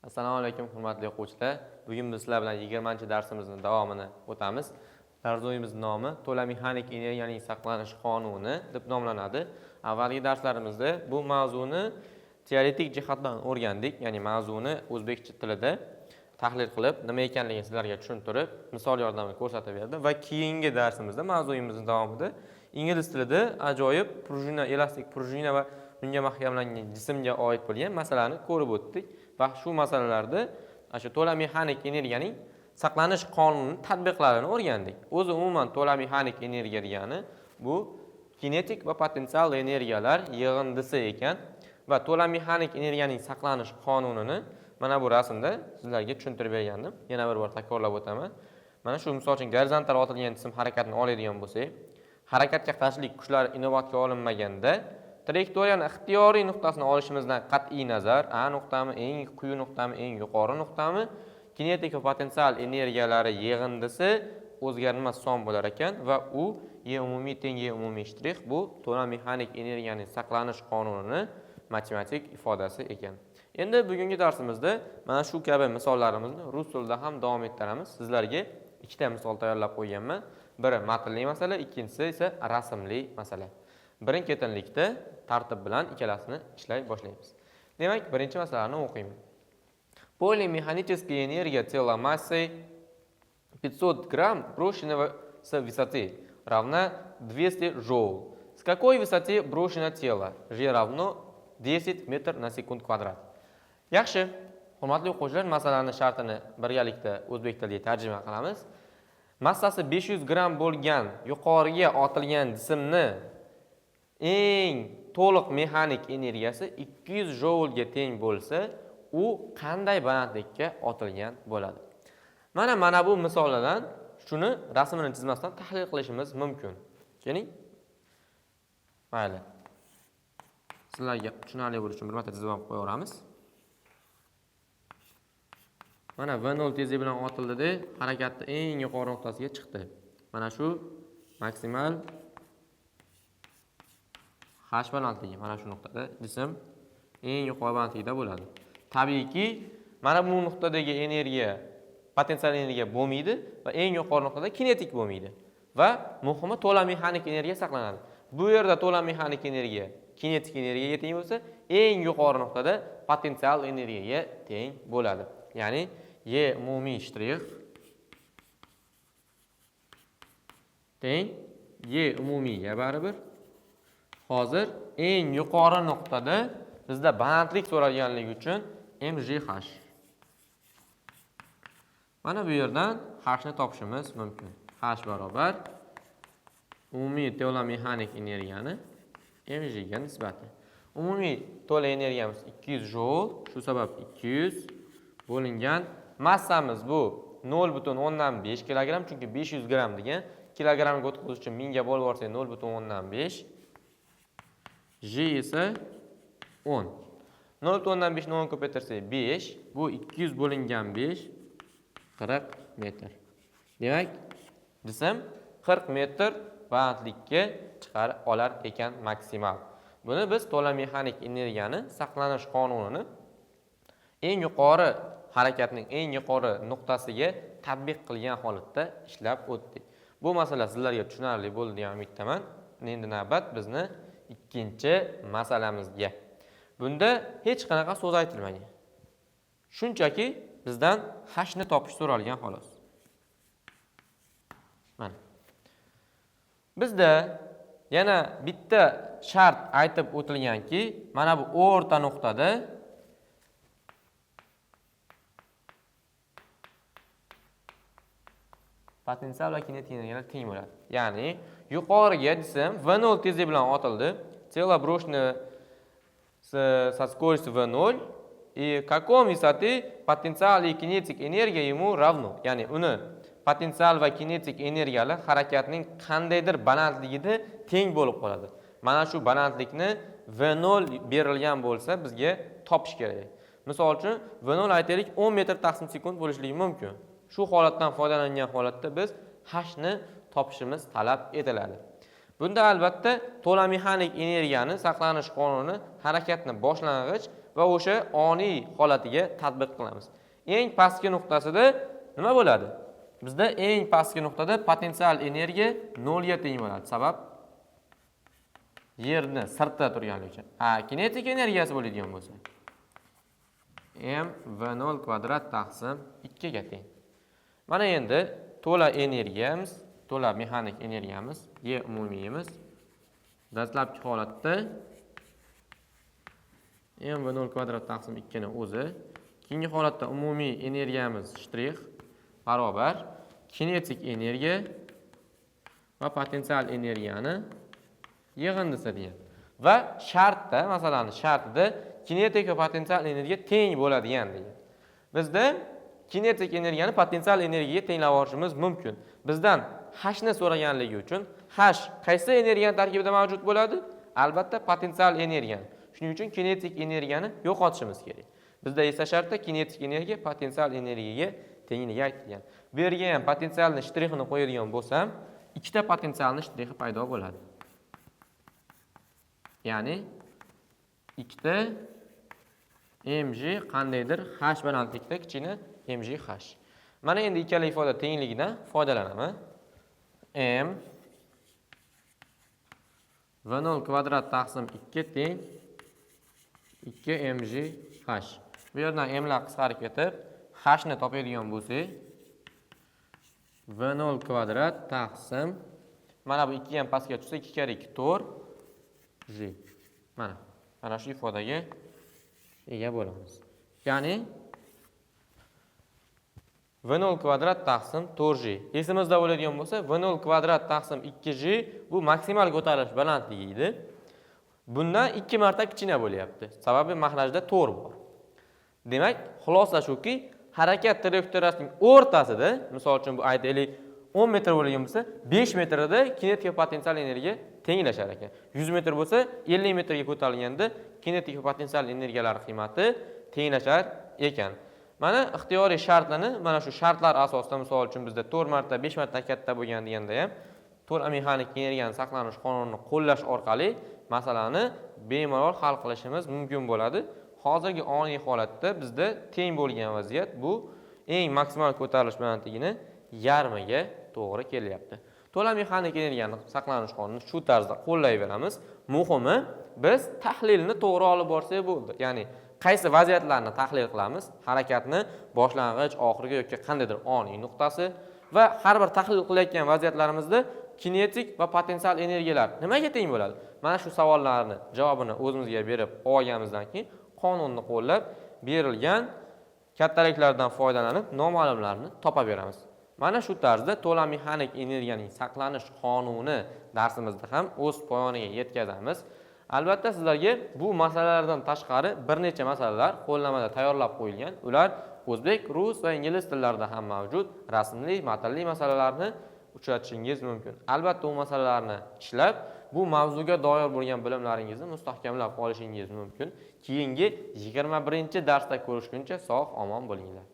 Assalomu alaykum, hurmatli o'quvchilar. Bugun biz sizlar bilan 20-darsimizni davomini o'tamiz. Darsimiz nomi to'la mexanik energiyaning saqlanish qonuni deb nomlanadi. Avvalgi darslarimizda bu mavzuni teoretik jihatdan o'rgandik, ya'ni mavzuni o'zbekcha tilida tahlil qilib, nima ekanligini sizlarga tushuntirib, misol yordamida ko'rsatib berdim va keyingi darsimizda mavzuyimizning davomida ingliz tilida ajoyib prujina, elastik prujina va unga mahkamlangan jismga oid bo'lgan masalani ko'rib o'tdik va shu masalalarda ana shu to'la mexanik energiyaning saqlanish qonuni tatbiqlarini o'rgandik. O'zi umuman to'la mexanik energiya degani bu kinetik va potensial energiyalar yig'indisi ekan va to'la mexanik energiyaning saqlanish qonunini mana bu rasmda sizlarga tushuntirib bergandim. Yana bir bor takrorlab o'taman. Mana shu misol uchun gorizontal otilgan jism harakatini oladigan bo'lsak, harakatga qarshilik kuchlari inobatga olinmaganda trayektoriyani ixtiyoriy nuqtasini olishimizdan qat'iy nazar, A nuqtami, eng quyi nuqtami, eng yuqori nuqtami, kinetik va potensial energiyalari yig'indisi o'zgarmas son bo'lar ekan va u E umumiy teng E umumiy shtrix bu to'la mexanik energiyaning saqlanish qonunini matematik ifodasi ekan. Endi bugungi darsimizda mana shu kabi misollarimizni rus tilida ham davom ettiramiz. Sizlarga ikkita misol tayyorlab qo'yganman. Biri matnli masala, ikkinchisi esa rasmli masala. Birin-ketinlikda tartib bilan ikkalasini ishlay boshlaymiz. Demak, birinchi masalani o'qiyman. Поле механической энергии тела массой 500 грамм брошенного с высоты равна 200 жоул. С какой высоты брошено тело? G равно 10 metr на секунд квадрат. Yaxshi, hurmatli o'quvchilar, masalani shartini birgalikda o'zbek tiliga tarjima qilamiz. Massasi 500 gramm bo'lgan yuqoriga otilgan jismni eng to'liq mexanik energiyasi 200 joulga teng bo'lsa, u qanday balandlikka otilgan bo'ladi? Mana bu misollardan shuni rasmini chizmasdan tahlil qilishimiz mumkin. Keling. Mayli. Sizlarga tushunarli bo'lishi uchun bir marta chizib ham qo'yaveramiz. Mana V0 tezlik bilan otildi-da, harakatni eng yuqori nuqtasiga chiqdi. Mana shu maksimal h balandligi, mana shu nuqtada jism eng yuqori balandlikda bo'ladi. Tabiiyki, mana bu nuqtadagi energiya potensial energiya bo'lmaydi va eng yuqori nuqtada kinetik bo'lmaydi. Va muhimi to'la mexanik energiya saqlanadi. Bu yerda to'la mexanik energiya kinetik energiyaga teng bo'lsa, eng yuqori nuqtada potensial energiyaga teng bo'ladi. Ya'ni E umumiy shtrix teng E umumiyga baribir. Hozir eng yuqori nuqtada bizda balandlik so'ralganligi uchun MGH. Mana bu yerdan H ni topishimiz mumkin. H barobar umumiy to'la mexanik energiyani MG ga nisbati. Umumiy to'la energiyamiz 200 joul, shu sabab 200 bo'lingan massamiz bu 0.5 kilogramm, chunki 500 gramm degan kilogrammga o'tkazish uchun 1000 ga bo'lib yuborsak 0.5. G esa 10. 0.5 ni 10 ko'paytirsak 5, bu 200 bo'lingan 5 40 metr. Demak, jism 40 metr balandlikka chiqara olar ekan maksimal. Buni biz to'la mexanik energiyani saqlanish qonunini eng yuqori harakatning eng yuqori nuqtasiga tatbiq qilgan holatda ishlab o'tdik. Bu masala sizlarga tushunarli bo'ldi degan umiddaman. Endi navbat bizni ikkinchi masalamizga. Bunda hech qanaqa so'z aytilmagan. Shunchaki bizdan h ni topish so'ralgan xolos. Mana. Bizda yana bitta shart aytib o'tilganki, mana bu o'rta nuqtada potensial va kinetik energiyalar teng bo'ladi. Ya'ni yuqoriga jism V0 tezlik bilan otildi. Тело брошено со скоростью V0 и каком высоты потенциал и кинетик энергия ему равно. Ya'ni uni potensial va kinetik energiyalar harakatning qandaydir balandligida teng bo'lib qoladi. Mana shu balandlikni V0 berilgan bo'lsa bizga topish kerak. Misol uchun V0 aytaylik 10 metr taqsim sekund bo'lishligi mumkin. Shu holatdan foydalangan holatda biz h ni topishimiz talab etiladi. Bunda albatta to'la mexanik energiyani saqlanish qonuni harakatni boshlang'ich va o'sha oniy holatiga tatbiq qilamiz. Eng pastki nuqtasida nima bo'ladi? Bizda eng pastki nuqtada potensial energiya 0 ga teng bo'ladi. Sabab yerni sirtida turganligi uchun. A kinetik energiyasi bo'ladigan bo'lsa, m v0 kvadrat taqsim 2 ga teng. Mana endi to'la energiyamiz, to'la mexanik energiyamiz, E umumiyimiz dastlabki holatda m v0 kvadrat taqsim 2 ni o'zi, keyingi holatda umumiy energiyamiz shtrix barobar kinetik energiya va potensial energiyani yig'indisi degan. Va shartda, masalani shartida kinetik va potensial energiya teng bo'ladigan degan. Bizda kinetik energiyani potensial energiyaga tenglab olishimiz mumkin. Bizdan h ni so'raganligi uchun h qaysi energiyani tarkibida mavjud bo'ladi? Albatta, potensial energiyani. Shuning uchun kinetik energiyani yo'qotishimiz kerak. Bizda esa shartda kinetik energiya potensial energiyaga tengligi aytilgan. Bu yerga ham potensialni shtrixini qo'yadigan bo'lsam, ikkita potensialni shtrixi paydo bo'ladi. Ya'ni ikkita mg qandaydir h balandlikda kichkina mg h. Mana endi ikkala ifoda tengligidan foydalanaman. M v0 kvadrat taqsim 2 teng 2 mg h. Bu yerdan mlar qisqarib ketib, h ni topadigan bo'lsak, v0 kvadrat taqsim, mana bu 2 ham pastga tushsa, 2 karra 2 4 g. Mana shu ifodaga ega bo'lamiz. Ya'ni v0 kvadrat taqsim 4g. Esimizda bo'ladigan bo'lsa, v0 kvadrat taqsim 2g bu maksimal ko'tarilish balandligi edi. Bundan 2 marta kichkina bo'lyapti. Sababi mahrajda 4 bor. Demak, xulosa shuki, harakat trayektoriyasining o'rtasida, misol uchun, bu aytaylik 10 metr bo'lgan bo'lsa, 5 metrda kinetik va potensial energiya tenglashar ekan. 100 metr bo'lsa, 50 metrga ko'tarilganda kinetik va potensial energiyalar qiymati tenglashar ekan. Mana ixtiyoriy shartini, mana shu shartlar asosida, misol uchun, bizda 4 marta, 5 marta katta bo'lgan deganda ham to'la mexanik energiyani saqlanish qonunini qo'llash orqali masalani bemalol hal qilishimiz mumkin bo'ladi. Hozirgi oniy holatda bizda teng bo'lgan vaziyat bu eng maksimal ko'tarilish balandligini yarmiga to'g'ri kelyapti. To'la mexanik energiyani saqlanish qonunini shu tarzda qo'llayveramiz. Muhimi, biz tahlilni to'g'ri olib borsak bo'ldi. Ya'ni qaysi vaziyatlarni tahlil qilamiz? Harakatni boshlang'ich, oxirgi yoki qandaydir oniy nuqtasi va har bir tahlil qilayotgan vaziyatlarimizda kinetik va potensial energiyalar nimaga teng bo'ladi? Mana shu savollarni javobini o'zimizga berib olganimizdan keyin qonunni qo'llab, berilgan kattaliklardan foydalanib noma'lumlarni topaveramiz. Mana shu tarzda to'la mexanik energiyaning saqlanish qonuni darsimizda ham o'z poyoniga yetkazamiz. Albatta, sizlarga bu masalalardan tashqari bir necha masalalar qo'llanmada tayyorlab qo'yilgan. Ular o'zbek, rus va ingliz tillarida ham mavjud. Rasmli, matnli masalalarni uchratishingiz mumkin. Albatta, u masalalarni ishlab, bu mavzuga doir bo'lgan bilimlaringizni mustahkamlab olishingiz mumkin. Keyingi 21-darsda ko'rishguncha sog' omon bo'linglar.